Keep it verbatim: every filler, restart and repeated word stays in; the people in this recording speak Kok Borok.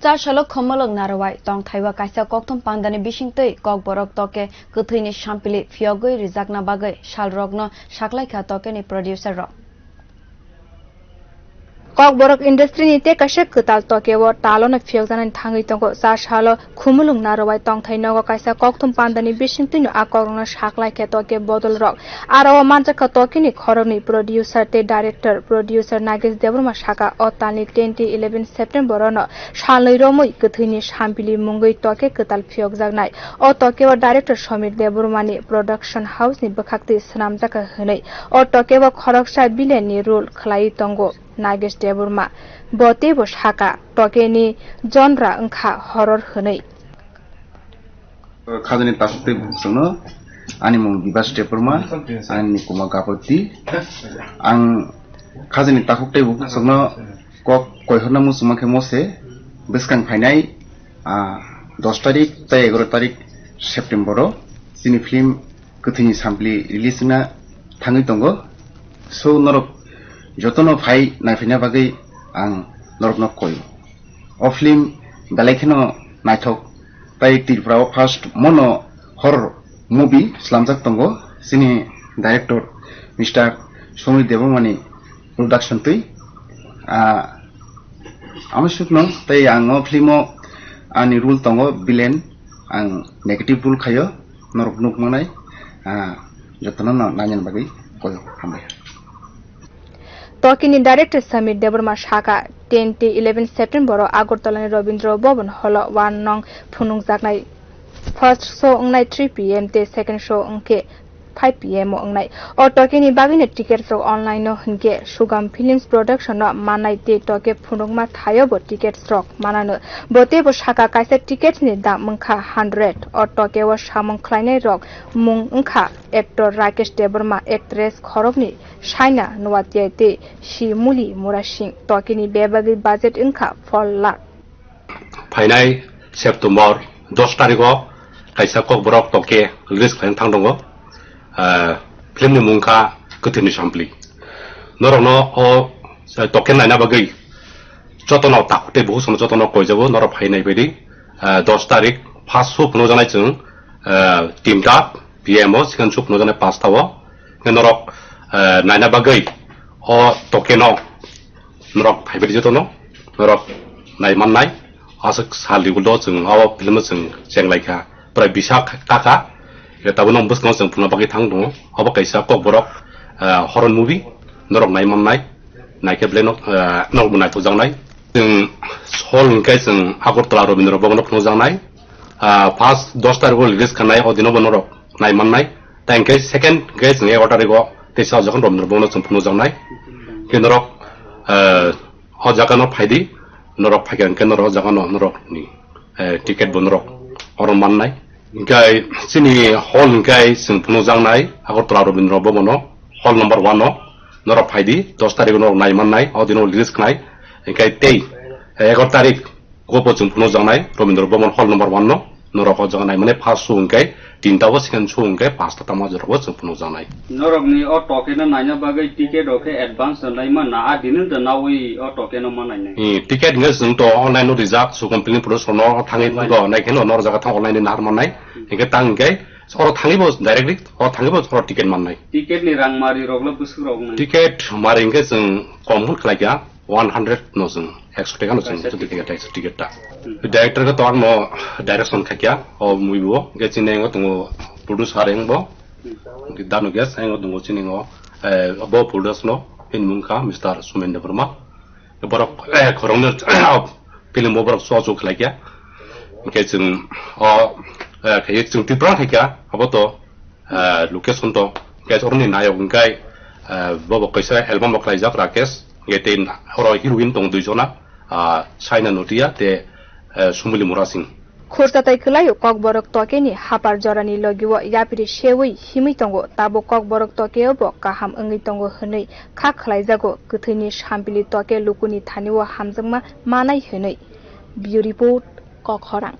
Char salo khumulwng narwai tongthaiwa kaisa kokthum pandani bisingtwi kokborok toke kwthwini sampili phiyogwi rijakna bagwi salrokno saklaikha tokeni producer rok. Kokborok industry ni tei kaisa kwtal tokeo talono phiyokjaknani thangwi tongo. Char salo khumulwng narwai tongthai nogo kaisa kokthum pandani bisingtwino a kokrokno saklaikha toke bodolrok. Aro o manjakha tokeni khoroknwi producer tei director. Producer Nagesh Debbarma saka o talni twenty eleven September ono salnwi romwi kwthwini sampili mungwi toke kwtal phiyokjaknai. O tokeo director Samir Debbarmani production house ni bwkhaktwi swnamjakha hwnwi o tokeo khoroksa villain ni role khlaiwi tongo Nagesh Debbarma. Bo teibo saka tokeni genre wngkha horror hwnwi. Khajani takhuk tei bukhukno ani mung Bibas Debbarma, ani nikuma Gapati. Ang khajani takhuk tei bukhukno kok koihorna muchungma khe mose bwskang phainai, ah, dos tarik tei egaro tarik September o chini film Kwthwini Sampli release wngna thangwi tongo. So norok jotono phai naiphaina bagwi ang norokno koi. O film belai kheno naithok, tai Tripura o first mono horror movie slamjak tongo chini director Mister Somir Debbarmani production twi. Ah, amo sukno tai ang o film o ani role tongo villain, ang negative role khaio, norok nuk manai, ah, jotono no nainani bagwi koyo hambai. Tokini director Samir Debbarma saka, twenty eleven September o Agartala ni Rabindra Bhavan Hall o one nong phunukjaknai first show wngnai three P M tei second show wngkhe five P M o wngnai. O tokeni bagwino tickets rok online o hinkhe Sugam Films Production no mannai tei toke phunukma thaio bo tickets rok manano. Bo teibo saka kaisa tickets ni dam wngkha hundred. O tokeo samung khlainai rok mung wngkha actor Rakesh Debbarma, actress khoroknwi Saina Noatia tei Shimuli Murasing. Tokeni bebagwi budget wngkha four lakh. Phainai September dos tarikh o kaisa kokborok toke release khlaina thang tongo. Ah, film ni mung kha Kwthwini Sampli. Norokno o, eh, toke naina bagwi jotono takhuk tei bukhuk jotono koijago, norok phainai baidi. Ah, dos tarikh first show phunukjaknai chwng, ah, tinta P M o, second show phunukjaknai panchta o. Hwnkhe norok, eh, naina bagwi o tokeno norok phaibai jotono, norok nai mannai. Aswk sal riguldo chwng o film o chwng chenglaikha, prai bisa kaka. Tabuk nong bwskango chwng phunukna bagwi thang tongo. Obo kaisa kokborok, eh, horror movie, norok nai mannai. Naikhe belai nok, eh, norokbo naithokjaknai. Chwng hall hwnkhe chwng Agartala Rabindra Bhavan o phunukjaknai. Ah, first dos tarikh o release khanai, o dino bo norok nai mannai. Tai hwnkhe second hwnkhe chwng egaroh tarikh o teisa o jokhon Rabindra Bhavan o chwng phunukjaknai. Hwnkhe norok, eh, o jaga no phaidi, norok phaikha hwnkhe norok o jaga no norok ni, eh, ticket bo norok oro mannai. Hwnkhe chini hall hwnkhe chwng phunukjaknai Agartala Rabindra Bhavan o, hall number one o norok phaidi, dos tarikh o norok nai mannai, o dino release khnai. Hwnkhe tei, eh, egaroh tarikh Gopo chwng phunukjaknai Rabindra Bhavan hall number one no, norok o jaga naimani first show hwnkhe tinta o, second show hwnkhe panchta tamo jorao chwng phunukjaknai. Norokni o tokeno naina bagwi ticket rok khe advance rwlai manna, a dinin rwnawi o tokeno ma nainai. Hmm, ticket hwnkhe chwng to online no rijak, Sugam Film Production no thangwi online. Go nai kheno norok jaga thang online ni nahar mannai. Hwnkhe tang hwnkhe oro thangwi bo directly, oro thangwi bo oro ticket mannai. Ticket ni rang mari rok le bwswk rok nai? Ticket mari hwnkhe chwng kom hwn khlaikha. One hundred no chwng, ekso taka no chwng, kaisa ticket, ekso ticket ta. Hmm. Director khe to ang no direction khaikha, o movie bo, hwnkhe chini engo tongo producer engo bo, hmm, hwnkhe Danu Ges engo tongo chini engo, eh, bo producer no, bini mung kha Mister Sumen Debbarma. Borok, eh, khoroknwi film bo borok chuachu khlaikha. Hwnkhe chwng o, eh, khe chwng Tripura khaikha, abo to ah, location to, hwnkhe oroni nayok hwnkhe, ah, bobo kaisa album bo khlaijak Rakesh, hwnkhe tei oro heroine tongo dui jona, ah, Saina Noatia tei, ah, Sumuli Murasing. Khursa tai kwlaio kokborok tokeni hapar jorani logio yapri sewi himwi tongo, tabuk kokborok tokeo bo kaham wngwi tongo hwnwi kha khlaijago, kwthwini sampili toke lukuni thanio hamjakma manai hwnwi. Bureau Report, Kokhorang.